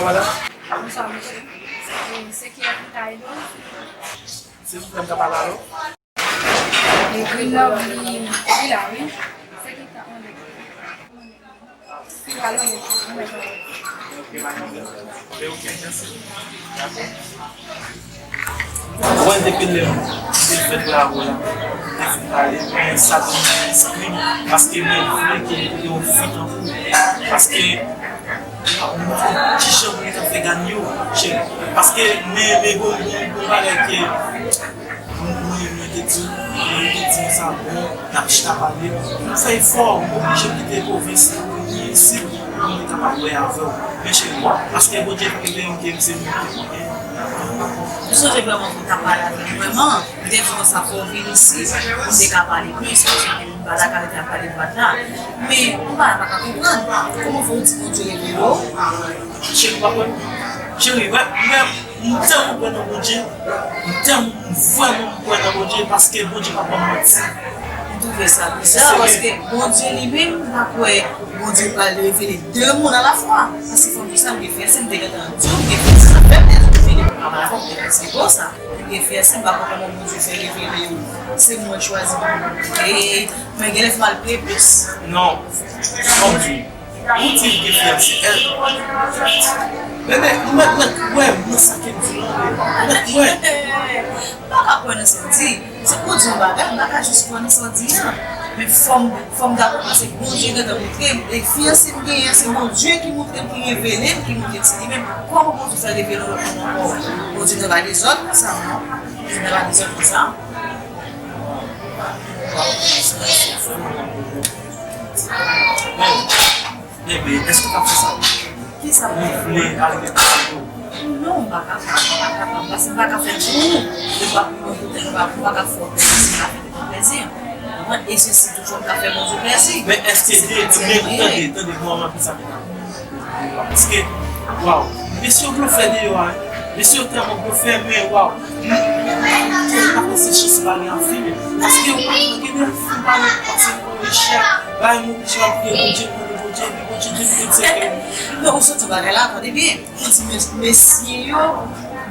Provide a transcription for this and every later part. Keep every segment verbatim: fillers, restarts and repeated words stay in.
Bonswa, mesye. Se, se kiyès ki ka ede w? Silvouplè, m ka pale avè w? E Green Love, li, li la, wi. Se ki ta mande? Mwen depi lè m te fèt la, ou la, m te fin pale, men sa te nan espri m, paske mwen vle ke nou te yon fi tankou. Paske, kijan mwen te fè gade yo, cheri? Paske, men, men, bon, bon, bon bagay ke Mwen, mwen, mwen te di, mwen te di nou sa bon, n ap chita pale. Nou fè efò, mwen oblije kite pwovens la pou vini isit, pou mwen kapab wè avè w. Men cheri, paske Bondye pa gen yon ke se mwen ki gen. Ou sonje vrèman pou w ta pale avè m vrèman, m te di konsa fò w vin isit, pou m te ka pale plis, paske m pa ta ka rete ap pale dwat la. Men, m pa, pa ka konprann. Kòman fè w di Bondye revele w? Cheri, w pa kwè? Cheri, wè, wè, m tèlman kwè nan Bondye. M tèlman, m vrèman kwè nan Bondye, paske Bondye pa ban m manti. M twouve sa biza, paske Bondye li menm, m pa kwè Bondye pral revele de moun alafwa. Paske fò m di sa, m gen frè, sè m te gentan di w, m gen frè, sè m te di w, m gen frè, sè m pa konn kòman Bondye fè revele yo. Se mwen chwazi pou mwen. E mwen gen lè fè m al priye plis. Non, fò m di w. Ou di l gen fiyanse. Bebe, ou mèt, mèt kwè m nan sa ke m di la. Ou mèt kwè. M pa ka kwè nan sa w di. Se pou w di yon bagay, m pa ka jis kwè nan sa w di an. Men fò m, fò m dakò paske Bondye gentan montre m. E fiyanse m genyen an, se Bondye ki montre m, ki revele m, ki montre m se li menm. Kòman Bondye fè revele yon lòt moun ankò? Bondye nan pa dezòd konsa, non. Bondye nan pa dezòd konsa. Bebe, èske w ka fè sa? Kisa? Ou vle al gen plezi tou? Non, m pa ka, m pa ka, m pa ka, paske m pa ka fè l pou ou. Ou pa pou mwen kote, ou pa, ou pa ka fè w plezi, m pa fè tèt mwen plezi. Mwen, e se si toutfwa m ka fè Bondye plezi. Men èske de, de, men tande, tande, mwen, mwen, sa ki ta. Paske, waw, mesye yo blofè deyò a, wi. Mesye yo tèlman blofè, men waw. Mwen pa panse chans pa gen anfin, men paske ou pa gen de anfin pa gen pase pou yon chè. Bay moun ki ap priye Bondye, Bondye, Bondye, Bondye, Bondye, Bondye. Men ou soti bagay la, tande byen. Ou di mes-, mesye yo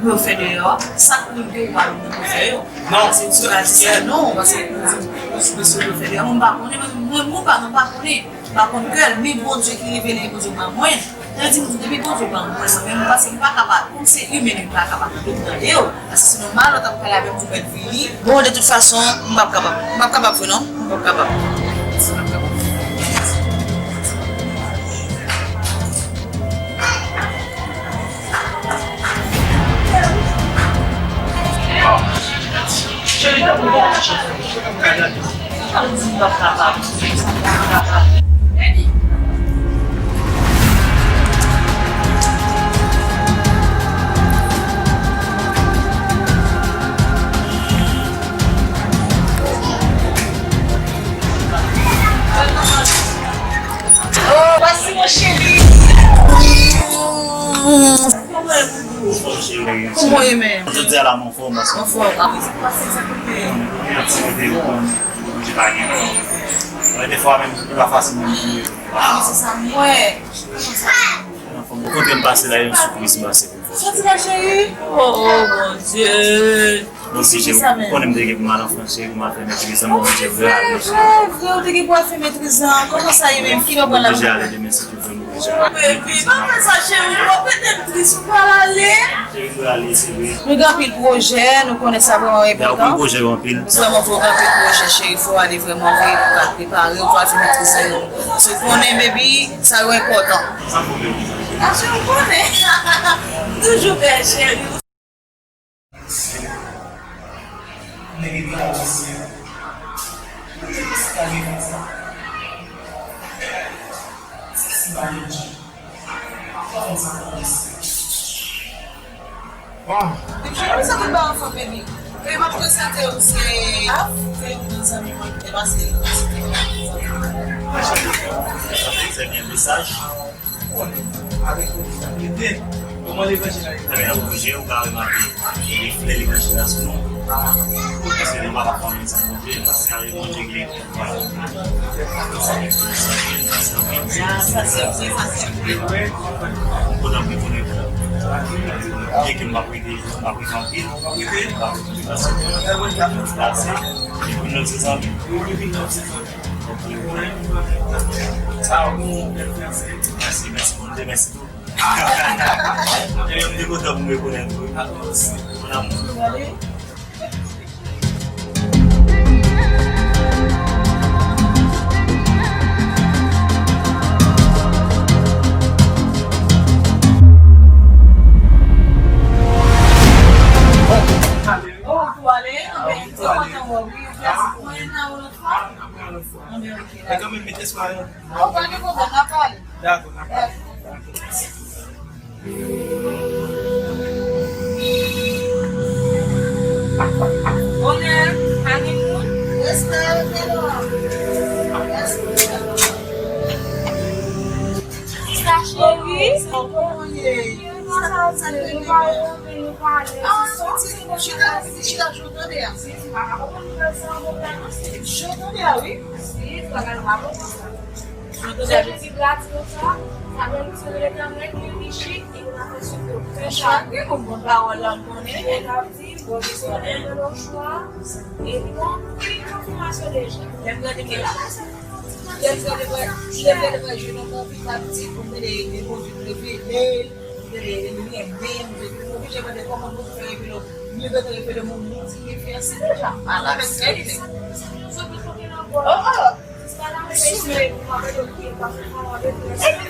blofè deyò, sa k pwouve ke ou pa youn nan blofè yo? Non, se ou ka di sa, non, paske ou di mesye yo blofè deyò. Mwen, m pa konnen, mwen, mwen, mwen pa, mwen pa konnen. M pa konn kè l, men Bondye ki revele l, Bondye ban mwen. Sa vle di, m di, depi Bondye ban mwen, mwen menm, paske m pa kapab, kòm se imen, m pa kapab vin tande w. Paske sinon, malè w t ap pale avè m, ou mèt vini. Bon, de tout fason, m p ap kapab. M p ap kapab vre, non. M p ap kapab. M p ap kapab. Cheri, tanpri, ban m yon ti chans. Ou di m p ap kapab. Oh, mèsi, mon cheri. Kòman w ye menm? Jodi a la, m anfòm, anfòm. Anfòm. Aktivite yo konn, Bondye pa gen. Wè, defwa menm, li pa fasil menm pou yo. Ah, se sa m wè. Anfòm. Kote m pase la, yon sipriz m pase pou fò. Soti la, cheri. Oh, oh, Bondye. Mwen oblije, ou konnen m te gen pou m al an Frans, cheri, pou m al fè metriz lan, mwen oblije vre ale. Vre, vre, ou te gen pou al fè metriz lan. Kòman sa ye menm? Kilè w pral la? Oblije ale demen, si Baby, pa fè sa, cheri. W ap mete m tris, ou pral ale. Cheri, m pral ale, se vre. Nou gen anpil pwojè, nou konnen sa vrèman enpòtan. Vrèman vre, w gen anpil pwojè, cheri. Fò w ale vrèman vre, pou w al prepare, pou w al fè metriz sa yo. Se w konnen, baby, sa yo enpòtan. San pwoblèm. A, cheri, ou konnen. Toujou bèl, cheri. Nèg epi la misye. Sa gen konsa. Si pa gen jan. Pa konn sa pou misye. Bon. Depi sa tout ba anfòm, baby. E m ap prezante w, se Af, se youn nan zanmi mwen ki te pase isit. Se byen mesaj. Konnen, avèk responsabilite, kòman levanjil la ye? Ebyen, oblije, ou ka remake, gen flè levanjil la sou nou. Paske nou pa ka fè anyen san Bondye, paske avèk Bondye gen, vwala. Sa se vre, sa se vre. Kontan pou konnen. Byen ke m ap rete, m ap rete anpil. M ap rete paske m ap rete paske m ap rete paske m ap rete paske m ap rete. Epi nou se zanmi. Mèsi, mèsi pou nou, mèsi tou. E m te kontan pou m rekonèt ou. Mon amour. Ou ale, anben, mwen nan yon lòt fwa. Anben, ok. Men kanmenm, met espwa yo. Ou pa gen pwoblèm, n ap pale. Dakò, n ap pale. Dakò. Onè, pa gen moun. Respè, respè. Respè. Sa cheri. Sa cheri. Sa, sa, sa, nou pale, nou pale. Ah, non, se bon, chita, chita, jan w tande a. Jan w tande a, wi. Jan w tande a, wi. Sa vle di, sa vle di, Letènèl ki li chik, li pa fè sou tou. Chak moun bon pawòl la, m konnen, men l ap di, bon, li konnen nan yon chwa, e li bon, li konfimasyon deja. Lè m gade, men la, lè m gade, lè m gade, mwen, je nan mon vi, m ap di, pou m gade, e Bondye revele, Mwen oblije mande kòman nou fè epi nou, nou te revele moun, moun ki gen fiyanse deja. Al avèk sèl li. Oh, oh. Epi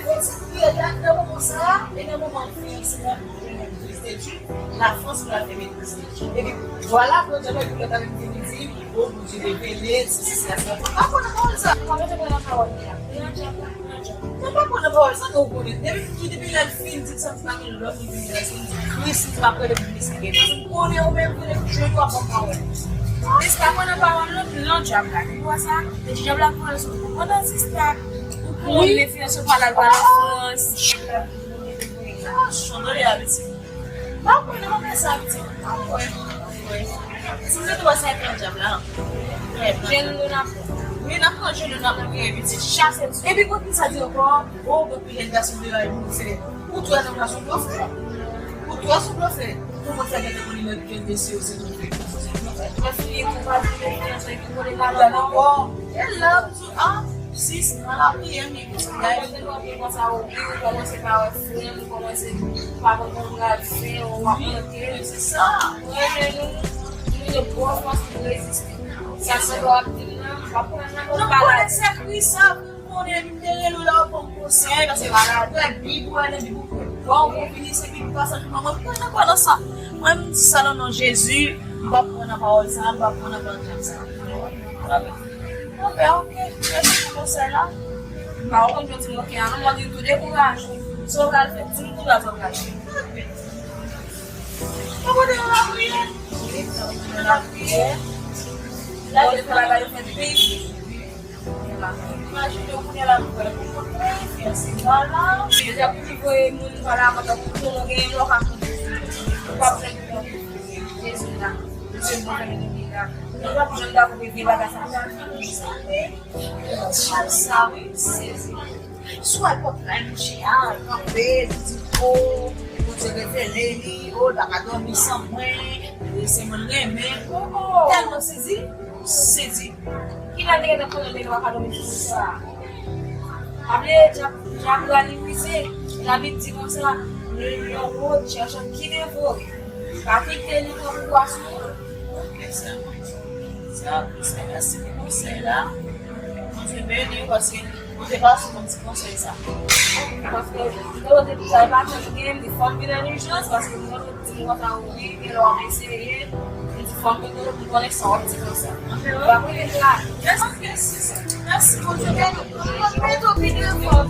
kontinye la, nan moman sa a, e nan moman fiyanse la, nou jwenn metriz de Dye, la fòs pou la fè metriz de Dye. Epi, vwala, Bondye, nou ta vin di, oh, Bondye revele, se, se, se, se. Pa kwè nan pawòl sa. Pa kwè nan pawòl li a. Li nan djab la. Mwen pa kwè nan pawòl sa, men w konnen. Depi, depi lè l fin di sa, m pa gen lòt li vin di, èske m di Kris, m pa kwè depi Kris li gen. Paske m konnen ou menm, konnen m jwenn w ap ban pawòl. Kris pa kwè nan pawòl nan, nan djab la. Ou wè sa? Depi djab la pran sou ou. Pandan sista, ou konnen fiyanse w pa la, l pa nan Frans. Ah, chandelier a, mesye. Pa kwè nan bagay sa, pitit. Pa kwè, pa kwè. Si m te wè sa, e pran djab la. Jèn nou n ap pran. Wi, n ap pran jèn nou n ap priye, pitit. Chase m sou. Epi, kote sa di ankò? Oh, bon, pi lè gason de la, e moun se. Ou twè nan gason blofè. Ou twè sou blofè. Kòman fè gentan konnen lè gen mesye yo se blofè? Mwen fini kou pa di fiyanse ki konnen la nan kò. E la, m di, ah, sis, nan lapriyè, m Gade, nou ap konsa, ou ri, ou kòmanse pa wè frè, ou kòmanse pa konn moun pral fè, ou ap manke. Wi, se sa. Ou renmen nou, nou te bon fòs pou reziste. Sa se lè w ap di m nan, m pa pran nan, m pa la. Non, konnen se Kris sa, pou m konnen, m te rele w la, ou ban m konsèy, paske ou wè Bib, ou wè nan Bib, ou kwè. Bon, ou vini, se Bib pasaj, mwen, mwen, mwen, mwen, mwen, sa nan non Jezi, m p ap pran nan pawòl sa, m p ap pran nan pawòl sa. Amen. Anben, ok, mèsi pou konsèy la. M pa konn jan w di m ok a non, mwen di tou dekouraje. Sa w pral fè, di m ki baz w pral fè. Mwen pote yon lapriyè. Wi, yon lapriyè. La, ou te fè bagay yo fè pi. Imajine w kounye a la, pou wè pou konn konfyans li la. Jezi ap toujou voye moun pa la, pandan pou nou gen yon ka konn. Ou pa bezwen Jezi la. Mesye, bon, fè nou la. Nou pa pou janm dakò pou vye bagay sa. Chal sa, wi, sezi. Sou al pòt la, mouche a, kanpe, li di, oh, Bondye revele li, oh, l pa ka dòmi san mwen, e se mwen l renmen. Tèlman sezi, sezi. Kilè l te gentan konnen li pa ka dòmi sou moun sa a? Pa bliye, dyab, dyab la li wize. Labib di konsa, le lion rôde, cherchant qui dévorer. Pa kite li pran pouvwa sou ou. Ok, sè mwen. Sè mwen, mèsi pou konsèy la. Bondye beni w paske ou te pase yon ti konsèy sa. Paske mwen te di sa, e pa tou gen, m di fò m vin an ijans, paske mwen te di m konsa, wi, gen lè w ap eseye, m di fò m vin, m konnen sa w ap di konsa. Anfen, w ap rive la. Mèsi, mèsi, mèsi, Bondye beni w. Mwen mete w pi devan.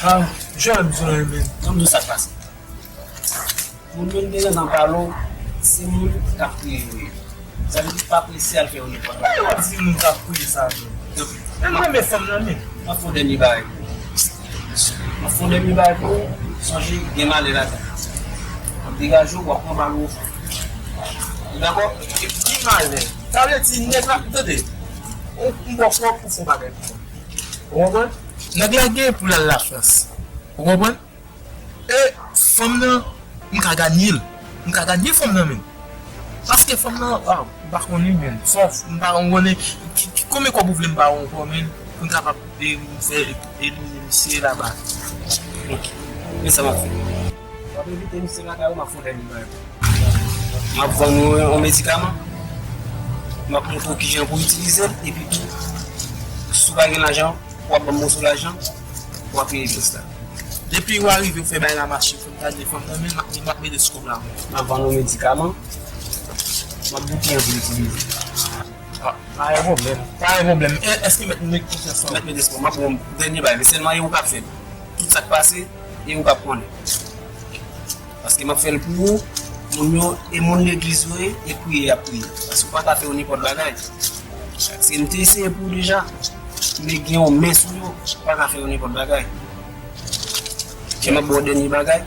Ah, Joel, m sou la, men. Ban m di w sa k pase. Moun yo m te gentan pale w, se moun k ap kriye yo ye. Sa vle di pa prese al fè yo nenpòt bagay. Ou di moun k ap kriye sa, men. Men m renmen fanm nan, men. M ap fè yon dènye bagay pou ou. M ap fè yon dènye bagay pou ou. Sonje, gen malè ladan. W ap degaje w, w ap pran bal ou. Ou dakò? Ki malè? Sa vle di nèg la, tande. Ou, m bò kòb pou fè yon bagay pou mwen. Ou konprann? Nèg la gen pou l al Lafrans. Ou konprann? E fanm nan, m ka ganye l. M ka ganye fanm nan menm. Paske fanm nan, ah, m pa konnen menm. Fò, m pa konnen ki, ki, konbyen kòb ou vle m ba ou ankò menm, pou m kapab e, m fè elimine misye laba. Ok. Men sa m ap fè. W ap envite misye lakay ou, m ap fè yon dènye bagay pou ou. M ap vann ou yon medikaman. M ap montre w kijan pou w itilize l. Epi tou, si w pa gen lajan, w ap ban m moso lajan, w ap peye plis la. Depi w arive, w fè bagay la mache, fè m gade fanm nan, men m ap, m ap mete sou kòb la. M ap vann ou medikaman, m ap boute yon pou itilize. Ah, pa gen pwoblèm, pa gen pwoblèm. E, èske mèt mete konfyans nan ou? Mèt mete espo, m ap pran dènye bagay, men sèlman e ou k ap fè l. Tout sa k pase, e ou k ap konnen. Paske m ap fè l pou ou, moun yo, e moun legliz yo ye, e priye y ap priye. Paske ou pa ka fè yo nenpòt bagay. Se m te eseye pou ou deja, men gen yon men sou yo, ou pa ka fè yo nenpòt bagay. Kè m ap ba w dènye bagay,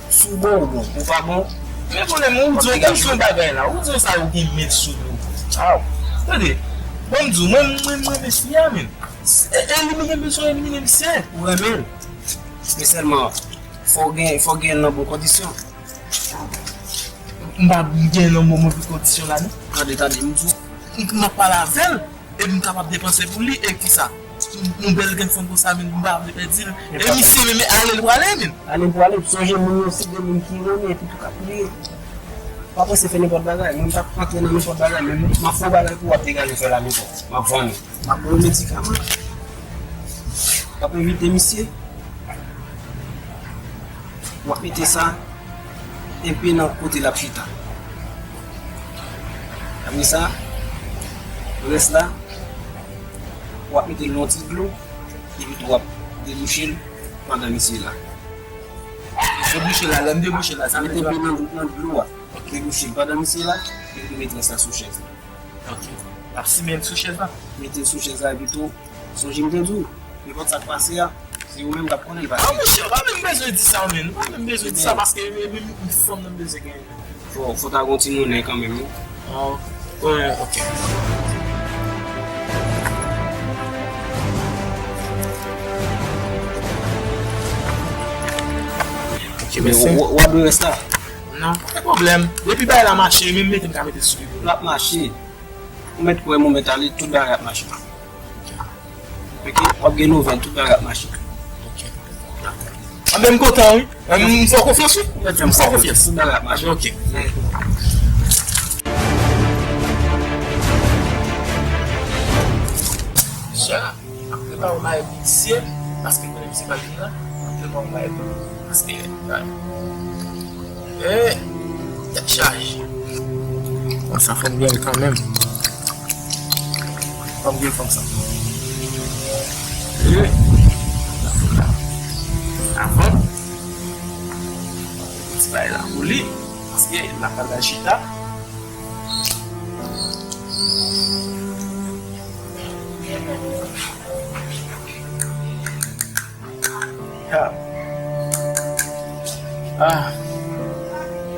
si w bon, ou bon, ou pa bon, men konnen m, ou di w, ou di w bagay la, ou di w sa yo gen men sou yo. Aw, tande, ban m di w, mwen, mwen, mwen renmen fi a, men. E, elimine misye, elimine misye. Ou renmen l. Men sèlman, fò w gen, fò w gen l nan bon kondisyon. M pa gen nan bon move kondisyon la, non. Tande, tande, m di w, m, m ap pale avè l, epi m kapab depanse pou li, e kisa? M, m bèl grenn fanm konsa, men m pa vle pèdi l. E misye, men, men ale l prale, men. Ale l prale, sonje moun yo, se de moun ki renmen, epi tou ka priye. Pa prese fè nenpòt bagay, mwen m t ap antre nan nenpòt bagay, men m ap fè yon bagay pou w ap degaje fè la menm. M ap vann ou. M ap ba w medikaman. W ap envite misye. W ap mete sa enpe nan kote l ap chita. Apre sa, rès la, w ap mete l nan yon ti dlo, epi tou w ap debouche l pandan misye la. Debouche la, lè m debouche la, sa mete enpe nan, nan dlo a. Debouche l pandan misye la, epi mete rès la sou chèz la. Ok. L ap simen l sou chèz la. Mete l sou chèz la, epi tou, sonje m te di w, nenpòt sa k pase a, se ou menm k ap konnen l pase. Ah, monchè, ou pa menm bezwen di sa, menn. Ou pa menm bezwen di sa, paske e, e, e, fanm nan m bezwen genyen. Fò, fò ta gon ti monnen kanmenm, wi. Ah, wi, ok. Ok, mèsi. W, w ap dwe rès la. Non, pa gen pwoblèm. Depi bagay la mache, menm mete m ka mete sou li. L ap mache. Ou mèt kwè m, ou mèt ale, tout bagay ap mache. Ok, w ap gen nouvèl, tout bagay ap mache. Ok. Anben, m kontan, wi. M fè w konfyans, wi. M fè w konfyans. Tout bagay ap mache. Ok. Sa. M ap prepare yon bagay pou misye, paske m konnen misye pral vini la. M ap prepare yon bagay pou li, paske, e, tèt chaje. Bon, sa fò m gen l kanmenm. Fò m gen fanm sa. E, avan, ti bagay la pou li, paske l ap pral chita. Ah. Ah.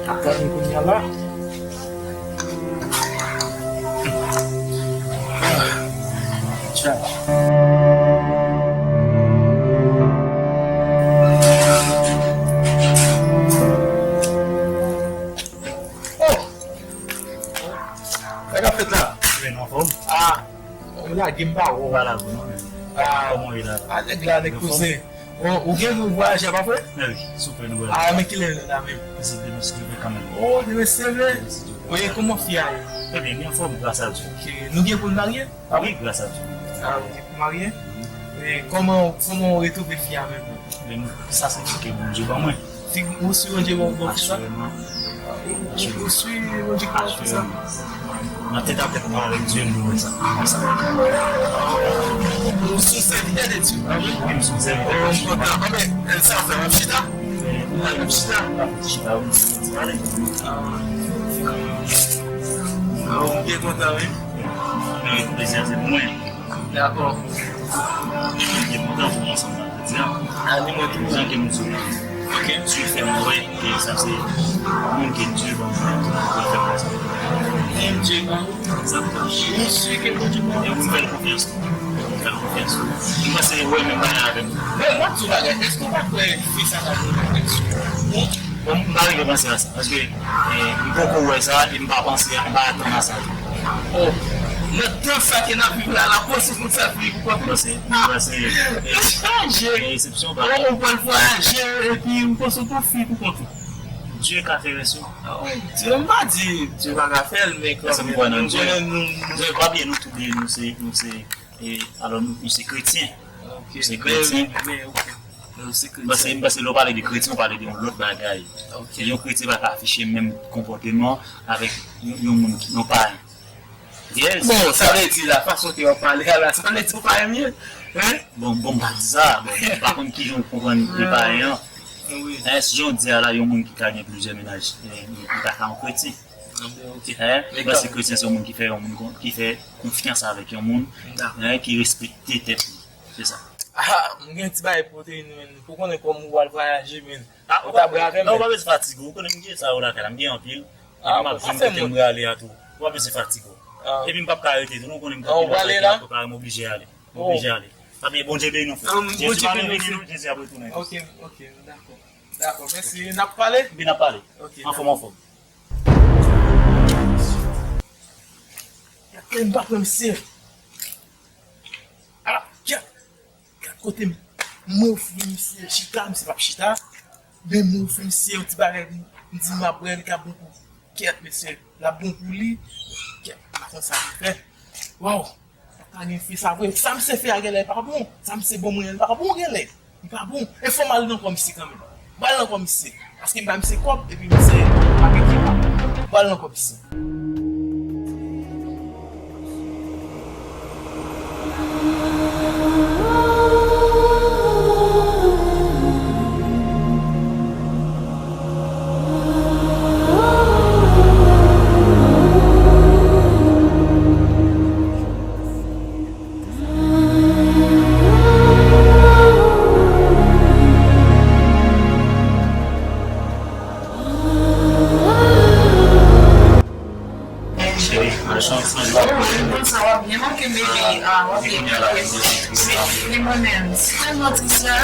Ap gade kounye a la. Ah. Tcha. Oh! Sa k ap fèt la? Men, anfòm? Ah! Ou lage m pa wè w. Pa lage w non, men. Ah, kòman w ye la? Ah, nèg la, nèg koze. Bon, ou gen pou vwayaje, pa vre? Men wi, sou pwen nou wè. Ah, men kilè nou la menm? Se demen si Dye vle kanmenm. Oh, demen si Dye vle. Wi, kòman fi a ye? Trè byen, li anfòm, gras a Dye. Ok, nou gen pou n marye? Ah wi, gras a Dye. Ah, ou gen pou marye? E kòman, kòman ou retwouve fi a menm? Men sa se figi Bondye ban mwen. Figi, ou si Bondye ban w fi sa? Asyèlman. Ou, ou si Bondye ban w fi sa? Asyèlman. Nan tèt a tèt mwen avèk Dye, m di wè sa. Konsa. Ou se yon sèvitè de Dye? Wi, m se yon sèvitè de Dye. Kontan. Anben, sa fè, m ap chita. M ap chita. Chita, wi. Ah, m byen kontan, wi. Nan yon plezi a se pou mwen. Dakò. Mwen te kontan pou mwen ansanm nan jodi a. A, ni mwen tou. Jan ke nou sou. Ok. Dye fè m wè ke sa se moun ke Dye ban mwen pou mwen fè konsa. Moun Dye ban ou? Egzakteman. Ou si ke Bondye ban ou? E pou m fè l konfyans tou. Pou m fè l konfyans tou. M panse wè menm bagay avè m. Men, m ap di w bagay. Èske w pa kwè fi sa ta jwenn yon tèks sou ou? Bon, m pa rive panse a sa, paske, eh, m poko wè sa, e m pa panse a, m pa atann a sa tou. Oh, nan tan sa ke n ap viv la, l ap pwosye pou l sèvi pou kont li. Panse, m panse, eh, chanje. Eh, eksepsyon pa. Ou pral vwayaje, epi m panse w tou fi pou kont ou. Dye ka fè rès yo. Oh, Dye, m pa di Dye pa ka fè l, men kanmenm, nou konnen nou, nou, nou. Dye, pa bliye, nou tou de, nou se, nou se, eh, alò, nou, nou se kretyen. Ok, nou se kretyen. Men, men, ok. Nou se kretyen. Paske, paske lè w pale de kretyen, w pale de yon lòt bagay. Ok. E yon kretyen pa ka afiche menm konpòteman avèk yon, yon moun ki, yon payen. Yes. Bon, sa vle di la, fason ke w ap pale a la, sa vle di w payen m ye? Hein? Bon, bon, m pa di sa. Bon, m pa konn kijan w konprann de payen an. Wi. Hein, si jan w di a la, yon moun ki ka gen plizyè mennaj, eh, li, li pa ka yon kretyen. Ah, ben, ok. Hein? Paske kretyen se yon moun ki fè yon moun kon-, ki fè konfyans avèk yon moun, hein, ki respekte tèt li. Se sa. Ah, m gen ti bagay pou w te di, men. Pou konnen kòman w al vwayaje, men. Ah, ou ta bwè avè m, non, men. Ou pa bezwen fatige w. Ou konnen m gen sa yo lakay la. M gen anpil. Ah, epi m ap jwenn kote m prale a tou. Ou pa bezwen fatige w. Ah. Epi m p ap ka rete tou. Nou konnen m gen anpil bagay ki ap prepare, m oblije ale. M oblije ale. Sa byen, Bondye beni nou, frè. Jezi pa vin vini, non, Jezi ap retounen. Ok, ok, dakò. Dakò, mèsi. N ap pale? Epi n ap pale. Ok, anfòm, anfòm. Gad, m pa pran misye. Ah, gad, gad kote m. Mwen ofri misye chita, misye p ap chita. Men mwen ofri misye yon ti bagay, m, m di m ap bwè, li ka bon pou kèt, mesye. L ap bon pou li. Kèt, m pa konn sa pou fè. Waw. Pa gen fi sa vre. Sa misye fè a genlè pa bon. Sa misye ban mwen an, li pa bon genlè. Li pa bon. E fò m al nan kò misye kanmenm. M al nan kò misye. Paske m ba misye kòb, epi misye pa gen ki pa. M al nan kò misye. Cheri, machan, san jwa. Konsa w ap byen manke, baby. Ah, w ap byen manke. Li mwen menm. Tèlman tris la,